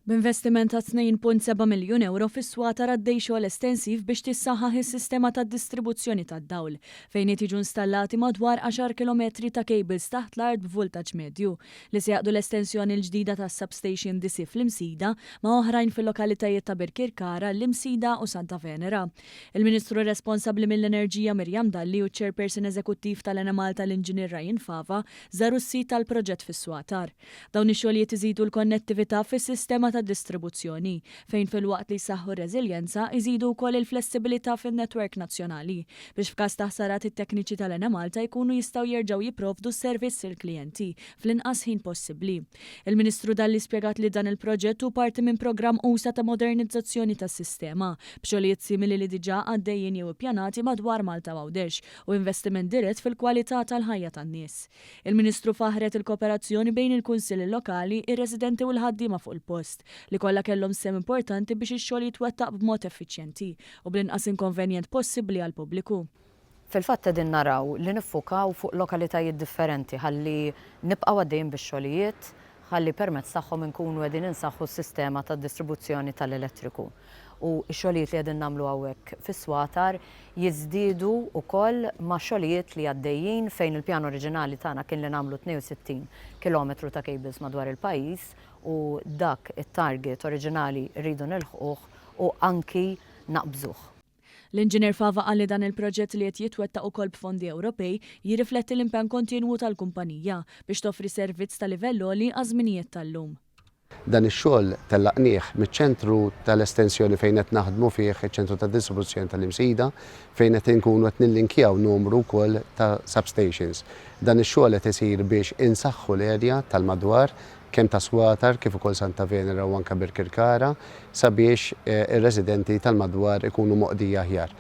B'investiment ta' 2.7 miljun ewro fis-Swatar għaddej xogħol estensiv biex tissaħħaħ is-sistema tad-distribuzzjoni tad-dawl, fejn qed jiġu installati madwar għaxar kilometri ta' cables taħt l-art b'vultaġġ medju, li se jgħaqqdu l-estensjoni l-ġdida tas-substation DC fl-Imsida ma' oħrajn fil-lokalitajiet ta' Birkirkara, l-Imsida u Santa Venera. Il-Ministru responsabbli mill-Enerġija Miriam Dalli u ċ-Chairperson Eżekuttiv tal-Enemalta l-Inġinier Ryan Fava żaru s-sit tal-proġett fis-Swatar. Dawn ix-xogħlijiet iżidu l-konnettività fis-sistema ta' distribuzzjoni, fejn filwaqt li jsaħħu r-reżiljenza, iżidu wkoll il-flessibilità fin-netwerk nazzjonali, biex f'każ ta' ħsarat it-tekniċi tal-Enemalta jkunu jistgħu jerġgħu jipprovdu s-servizz lill-klijenti fl-inqas ħin possibbli. Il-Ministru Dalli spjegat li dan il-proġett hu parti minn programm usa' ta' modernizzazzjoni tas-sistema, b'xogħlijiet simili li diġà għaddejjin jew ippjanati madwar Malta u Għawdex, u investiment dirett fil-kwalità tal-ħajja tan-nies. Il-Ministru faħħret il-kooperazzjoni bejn il-kunsilli lokali, ir-residenti u l-ħaddiema fuq il-post, li kollha kellhom sehem importanti biex ix-xogħol jitwettaq b'mod effiċjenti u bl-inqas inkonvenjent possibbli għall-pubbliku. Fil-fatt qegħdin naraw li niffukaw fuq lokalitajiet differenti ħalli nibqgħu għaddejjin bix-xogħlijiet ħalli permezz tagħhom inkunu qegħdin insaħħu s-sistema tad-distribuzzjoni tal-elettriku. U x-xogħlijiet li qegħdin nagħmlu hawnhekk fis-Swatar jiżdiedu wkoll ma' xogħlijiet li għaddejjin fejn il-pjan oriġinali tagħna kien li nagħmlu 62 kilometru ta' cables madwar il-pajjiż u dak it-target oriġinali rridu nilħquh u anki naqbżuh. L-Inġinier Fava qal li dan il-proġett li qed jitwettaq ukoll b'fondi Ewropej jirrifletti l-impenn kontinwu tal-kumpanija biex toffri servizz ta' livell għoli għaż-żminijiet tal-lum. Dan ix-xogħol tellaqnieh miċ-ċentru tal-estensjoni fejn qed naħdmu fih, iċ-ċentru ta' distribuzzjoni tal-Imsida, fejn qed inkunu qed nillinkjaw numru wkoll ta' substations. Dan ix-xogħol qed isir biex insaħħu l-area tal-madwar, kemm ta' Swatar kif ukoll Santa Venera u anke Birkirkara sabiex ir-residenti tal-madwar ikunu moqdija aħjar.